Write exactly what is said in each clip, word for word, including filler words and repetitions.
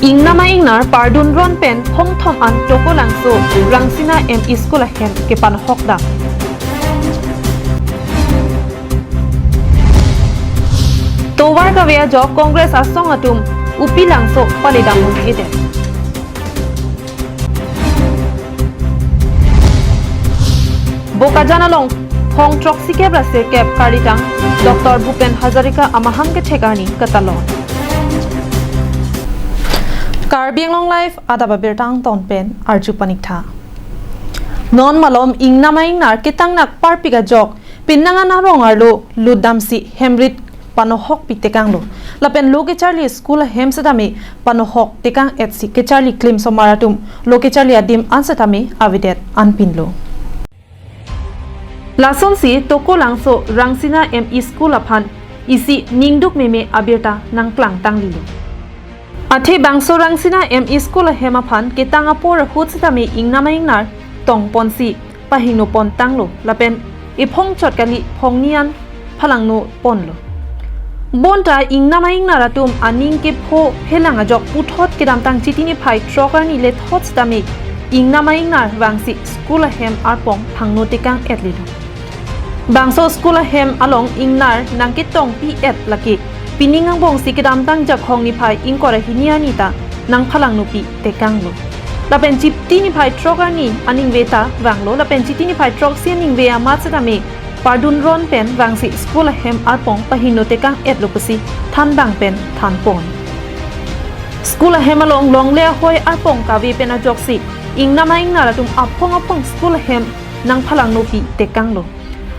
Ingnam a-ingnar pardun ron pen phongthom an Tokolangso Rangsina M E School ahem kepanohok dam. Tovar kave ajok Congress asong atum Upilangso paledam un-edet. Bokajan along hong throksi kep ra sirkep karlitang Doctor Bhupen Hazarika amahang kethek arni katalon. Karbi Anglong Live adap abirta angton pen arju paniktha. Non malom ingnam a-ingnar ketangnak parpik ajok penang an arong arlo lutdamsi hemrit panohok pitekanglo. Lapen lo kecharli school ahem setame panohok tekang-etsi kecharli klim somar atum lo kecharli adim an setame avedet anpinlo. Lasonsi Tokolangso Rangsina M E School aphan isi ningduk meme abirta nangklang tanglilo. Athe bangso Rangsina M E School ahem aphan ketang apor ahut setame ingnam a-ingnar tongponsi pahingno pon tanglo lapen ephong chot kali phongni an phalangno ponlo. Bonta ingnam a-ingnar atum aning kepho phelang ajok puthot kedamtang Chiti niphai throk arni lethot setame ingnam a-ingnar vangsi school ahem arpong phangno tekang-etlilo. Bangso school ahem along ingnar nangketongpi-et lake pining angbongsi kedamtang Jakhong niphai ingkoi ra hini arni ta nangphalangnopi tekanglo. Lapen Chiti niphai throk arni aningve ta vanglo lapen Chiti niphai throksi aningve amat setame pardun ron pen vangsi school ahem arpong pahingno tekang-etlo pusi thanbang pen thanpon. School ahem along longle ahoi arpong kave pen ajoksi ingnam a-ingnar atum aphong aphong school ahem nangphalangnopi tekanglo.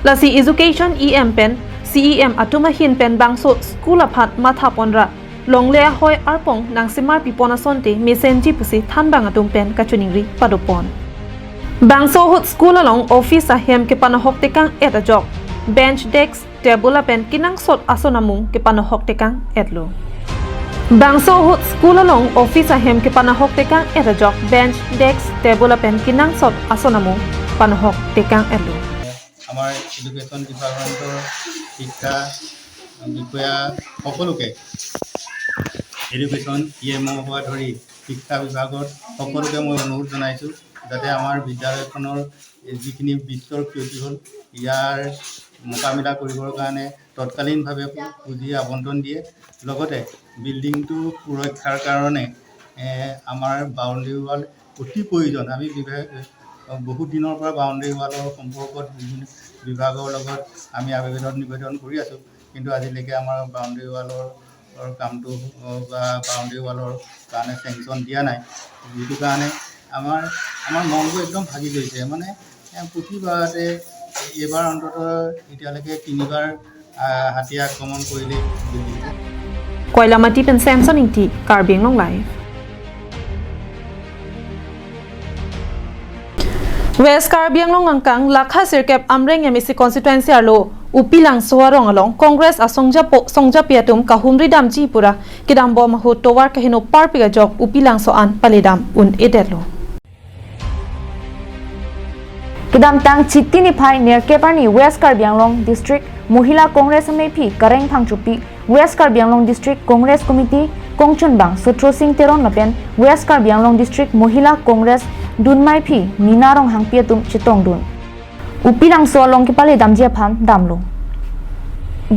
Lasi Education E M pen C E M atum ahin pen bangso school aphan mathapon ra longle ahoi arpong nangsemarpipon asonte mesenji pusi thanbang atum pen kachiningri padopon. Bangso ahut school along office ahem kepanohok tekang-et ajok bench, desk, table lapen kenangsot ason amung kepanohok tekang-etlo. Bangso ahut school along office ahem kepanohok tekang-et ajok bench, desk, table lapen kenangsot ason amung panohok tekang-etlo. আমাৰ এডুকেশ্যন ডিপাৰ্টমেণ্টৰ শিক্ষা বিষয়া সকলোকে, এডুকেশ্যন ই এমৰ পৰা ধৰি শিক্ষা বিভাগৰ সকলোকে মই অনুৰোধ জনাইছোঁ যাতে আমাৰ বিদ্যালয়খনৰ এই যিখিনি বিস্তৰ ক্ষতি হ'ল, ইয়াৰ মোকাবিলা কৰিবৰ কাৰণে তৎকালীনভাৱে পুঁজি আবণ্টন দিয়ে। লগতে বিল্ডিংটো সুৰক্ষাৰ কাৰণে, এ, আমাৰ বাউণ্ডেৰী ৱাল অতি প্ৰয়োজন। আমি বিভাগ, বহুত দিনৰ পৰা বাউণ্ডেৰী ৱালৰ সম্পৰ্কত বিভিন্ন বিভাগৰ লগত আমি আবেদন নিবেদন কৰি আছোঁ, কিন্তু আজিলৈকে আমাৰ বাউণ্ডেৰী ৱালৰ কামটো, অ, বা বাউণ্ডেৰী ৱালৰ কাৰণে চেংচন দিয়া নাই, যিটো কাৰণে আমাৰ, আমাৰ মনটো একদম ভাগি গৈছে। মানে, এ, প্ৰতিবাৰতে এইবাৰ অন্ততঃ এতিয়ালৈকে তিনিবাৰ, আহ, হাতীয়ে আক্ৰমণ কৰিলে বিল্ডিংটো। Koilamati pen Samson Ingti, Karbi Anglong Live. West Karbi Anglong angkang lakha sirkep Amreng M A C constituency arlo Upilangso arong along Congress asongjapo songjapi atum kahumri damji pura kedambom ahut tovar kaheno parpik ajok Upilangso an paledam un-edetlo. Kedamtang Chiti niphai nerkep arni West Karbi Anglong District Mohila Congress ameiphi Kareng Phangchopi, West Karbi Anglong District Congress Committee kongchunbang Sotro Sing Teron lapen West Karbi Anglong District Mohila Congress dunmeiphi Mina Ronghangpi atum chetongdun Upilangso along kepaledamji aphan damlo.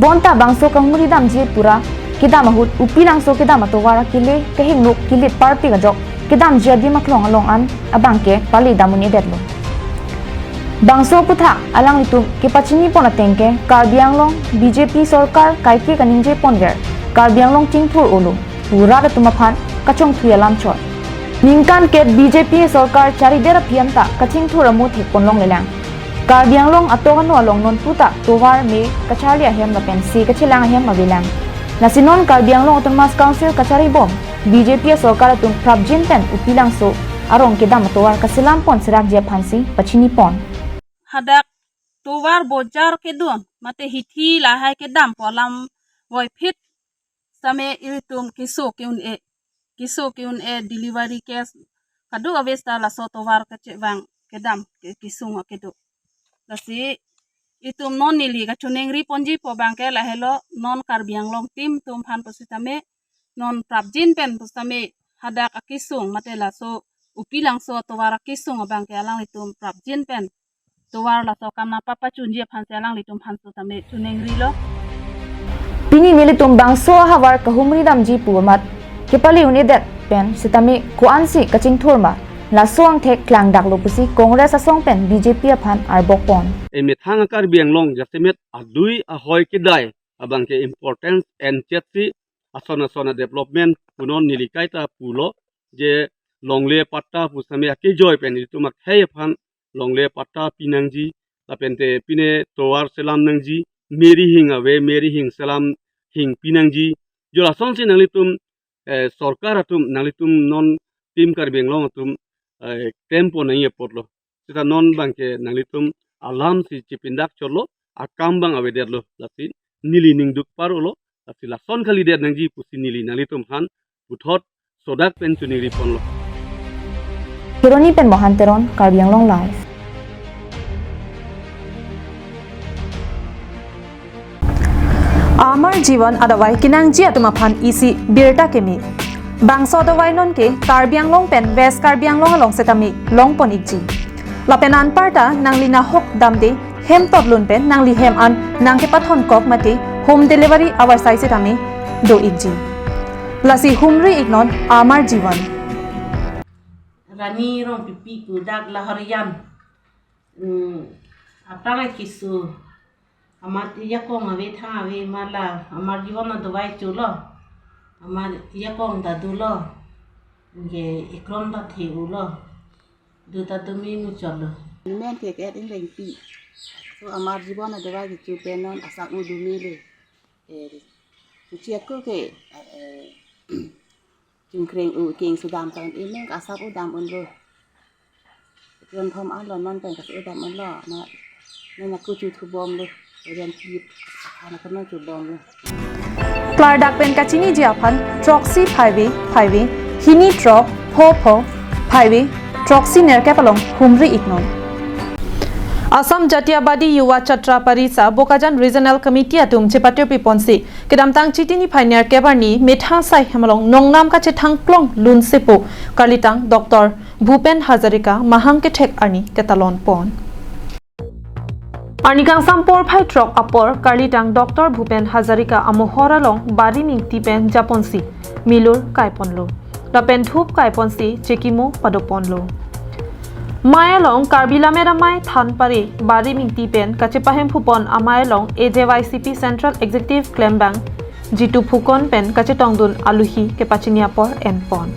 Bonta bangso kahumri damji pura kedam ahut Upilangso kedam atovar akele kehingno kilit parpik ajok kedamji adim aklong along an abangke paledam un-edetlo. Bangso aputhak alanglitum kepachinipon ateng ke Karbi Anglong B J P sorkar kaike kaningjeponver Karbi Anglong chingthur-olo pu rat atum aphan kachongthui alam chot. Ningkan ket B J P sorkar charidet aphi anta kachingthur amo thekponlonglelang. Karbi Anglong atok ano along nonputa tovar me kacharli ahem lapen se kachelang ahem avelang. Lasi non Karbi Anglong Autonomous Council kacharibom B J P sorkar atum prapjin pen Upilangso arong kedam atovar kaselam pon serakji aphansi pachinipon. Hadak tovar bojar kedun mate hithi lahai kedam pu alam voiphit same ilitum keso ke-un-e, keso ke-un-e delivery case kado-ave seta laso tovar kachevang kedam ke kesung kedo. Lasi itum non neli kachoningriponji pu abangke lahelo non Karbi Anglong team atum aphan pusitame non prapjin pen pusitame adak akesung mate laso Upilangso atovar akesung abang ke alanglitum prapjin pen tovar laso akam nangpapachunji aphan si alanglitum aphan sitame chiningrilo. Pini nelitum bangso ahavar kahumri damji pu amat kepali un-edet pen sitame ko-ansi kachingthur ma, laso angthek klangdaklo pusi Congress asong pen B J P aphan arbok pon. Emethang a-Karbi Anglong jasemet adui ahoi kedai abang ke importance en chetsi ason ason a-development punon neli kaita pulo je longle patta pu sitame akejoi pen itum akhei aphan longle patta pinangji, lapente pine tovar selam nangji, meri hing ave, meri hing selam hing pinangji. Jo lasonsi nanglitum, eh, sorkar atum, nanglitum non Team Karbi Anglong atum, eh, tempo nangji apotlo. Sita non abang ke nanglitum alam si chipindak chotlo, akam abang avedetlo, lasi neli ningduk parlo, lasi lason kalidet nangji pusi neli nanglitum aphan puthot sodak pen chiningri ponlo. Kheroni pen Mohan Teron, Karbi Anglong Live. Amar Jivan adavai kenangji atum aphan isi birta keme. Bangso adavai non ke Karbi Anglong pen West Karbi Anglong along sitame longpon ikji. Lapen anparta nangli nahok damde hem totlun pen nangli hem an nangkepathon kok mate home delivery avarsai sitame do ikji. Lasi humri iknon Amar Jivan. Rani Rongpipi pu dak Lahorijan. Hmm, aphrang keso. Amat ajakong ave, thang ave, mala Amar Jivan adavai cholo. Amar ajakong ta dolo. Anke ekrom ta the-olo. Do ta do me muchotlo. Men ke ke ingrengpi. So Amar Jivan adavai kecho pen non asap un-e do mele. Eh, kuchi ako ke, eh, chingkreng un-e keng sudam ta un-e, men ke asap un-e dam unlo. Jon thom alo non pen ke asap un-e dam unlo. Na, na kuchu thubomlo. Jon tip. Ana kono chubomlo. Klardak pen kachiniji aphan throksi phaive phaive, hini throk pho pho phaive throksi nerkep along humri iknon. Assam Jatiyatabadi Yuva Chhatra Parisa Bokajan Regional Committee atum chepatirpi ponsi kedamtang Chiti niphai nerkep arni methang asai hem along nongnam kachethang klong lunsepo karlitang Doctor Bhupen Hazarika mahang kethek arni ketalon pon. Arni kangsam porphai throk apor karlitang Doctor Bhupen Hazarika amohor along barim ingti pen japonsi milur kaiponlo. Lapen dhup kaiponsi chekimo padoponlo. Mei along Karbi Lammet Amei thanpare barim ingti pen kachepahemphupon amei along A J Y C P Central Executive klembang Jitu Phukan pen kachetongdun aluhi kepachini apor enpon.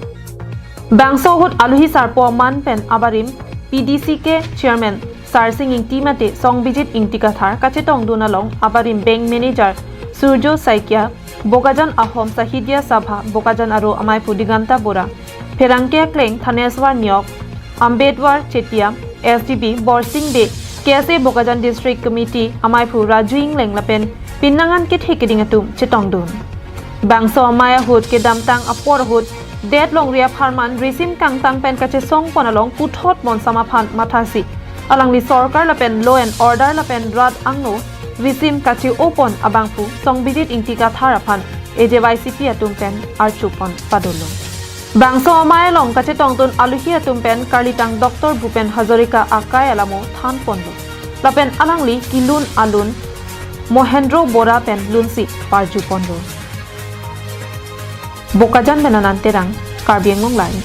Bangso ahut aluhi sarpo aman pen abarim P D C K Chairman Sarsing Ingti mate Songbijit Ingti Kathar, kachetongdun along abarim Bank Manager Surjo Saikia, Bokajan Ahom Sahitya Sabha Bokajan aro amaiphu Diganta Bora, pherangke akleng Thaneswar Neok, Ambedwar Chetia, S D B Borsing Bey, K S A Bokajan District Committee amaiphu Raju Ingleng lapen pinangan kethe keding atum chetongdun. Bangso amei ahut kedamtang apor ahut det longri apharman risim kangtang pen kachesongpon along puthot monsam aphan mathasi alangli sorkar lapen law and order lapen rat angno risim kache-opon abangphu Songbijit Ingti Kathar aphan A J Y C P atum pen archupon padolo. Bangso amei along kachetongdun aluhi atum pen karlitang Doctor Bhupen Hazarika akai alamo thanponlo. Lapen alangli kelun alun Mohendro Bora pen lunsi parjuponlo. Bokajan pen Anand Terang, Karbi Anglong Live.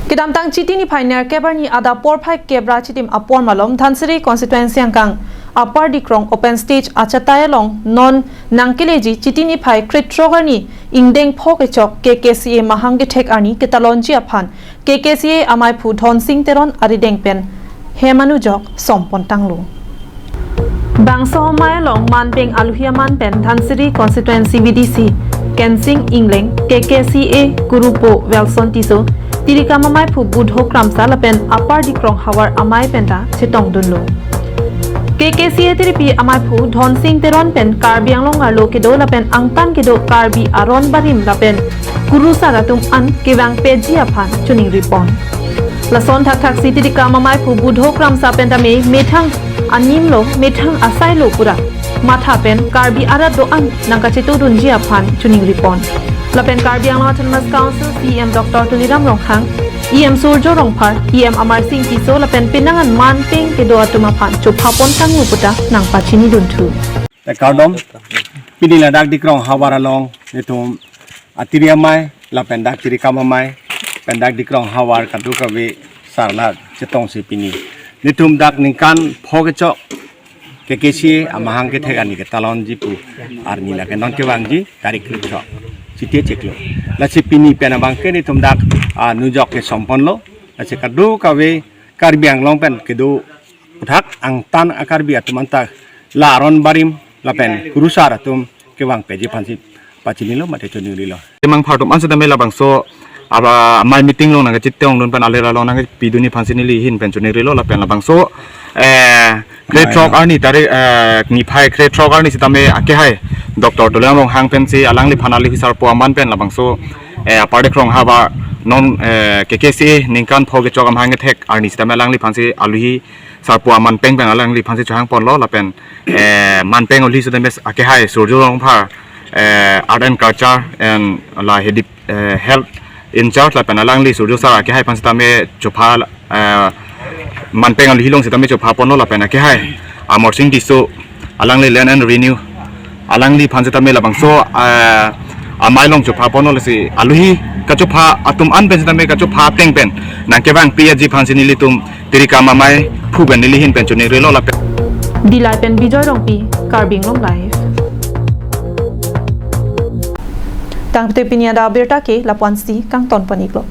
Kedamtang Chiti niphai nerkep arni adap porphai kep ra chitim apor malom Dhansiri constituency angkang Upper Dikrong open stage achatai along non nangkeleji Chiti niphai krethrok arni ingdeng pho kechok K K C A mahang kethek arni ketalonji aphan K K C A amaiphu Dhonsing Teron arideng pen hem anujok sompon tanglo. Bangso amei along manpeng aluhi aman pen Dhansiri constituency V D C Kensing Ingleng, K K C A kurupo Welson Tisso, Tirikam amaiphu Budho Kramsa lapen Upper Dikrong havar amei penta chetongdunlo. K K C A tiripi amaiphu Dhonsing Teron pen Karbi Anglong arlo kedo lapen angtan kedo Karbi aron barim lapen kurusar atum an kevang peji aphan chiningripon. Lason thakthaksi Tirikam amaiphu Budho Kramsa pen tame methang animlo, methang asailo pura matha pen Karbi arat do-an nangkachetongdunji aphan choningri pon. Lapen Karbi Anglong Autonomous Council C E M Doctor Tuliram Ronghang, E M Surjya Rongphar, E M Amarsing Tisso lapen penang an manpeng kedo atum aphan chopha pon tanglo puta nangpachinidunthu. Te kardom, pini ladak Dikrong havar along nelitum atiri amei lapen dak tirikam amei pen dak Dikrong havar kadokave sarla chetongsi pini nelitum dak ningkan pho kechok K K C A amahang kethek arni ketalonji pu arni lake non kevangji tarik kre-throk Chiti chiklo. Lasi pini pen abangke nelitum dak, ah, nujok ke somponlo. Lasi kadokave Karbi Anglong pen kedo puthak angtan a-Karbi atum anta la aron barim lapen kurusar atum kevang peji aphansi pachinilo mate choningrilo. Temang phartum an setame labangso aba amei meeting along nangkachetongdun pen alir along nangpidunji aphansi neli ahin pen choningrilo lapen labangso, eh, kre-throk arni tarik, eh, niphai kre-throk arni setame akehai Doctor Tuliram Ronghang pensi alangliphan aluhi sarpo aman pen labangso, eh, Upper Dikrong havar non, eh, K K C A ningkan pho kechok amahang kethek arni setame alangliphansi aluhi sarpo amanpeng pen alangliphansi chohang ponlo lapen, eh, manpeng aluhi setame akehai Surjya Rongphar, eh, Art and Culture and la Hedi, eh, Health in charge lapen alangli Surjya sir akehai aphan setame chopha, eh, manpeng aluhi along setame chopha ponlo lapen akehai Amarsing Tisso alangli Land and Revenue alangliphan setame labangso, eh, amei along chopha ponlo lasi aluhi kachopha atum an pen setame kachopha ateng pen nangkevang peji aphansi nelitum tirikam amei phu pen neli ahin pen choningrilo lapen. Dillai pen Bijoy Rongpi, Karbi Anglong Live. Tangte pini adap abirta ke lapu-ansi kangton pon-iklo.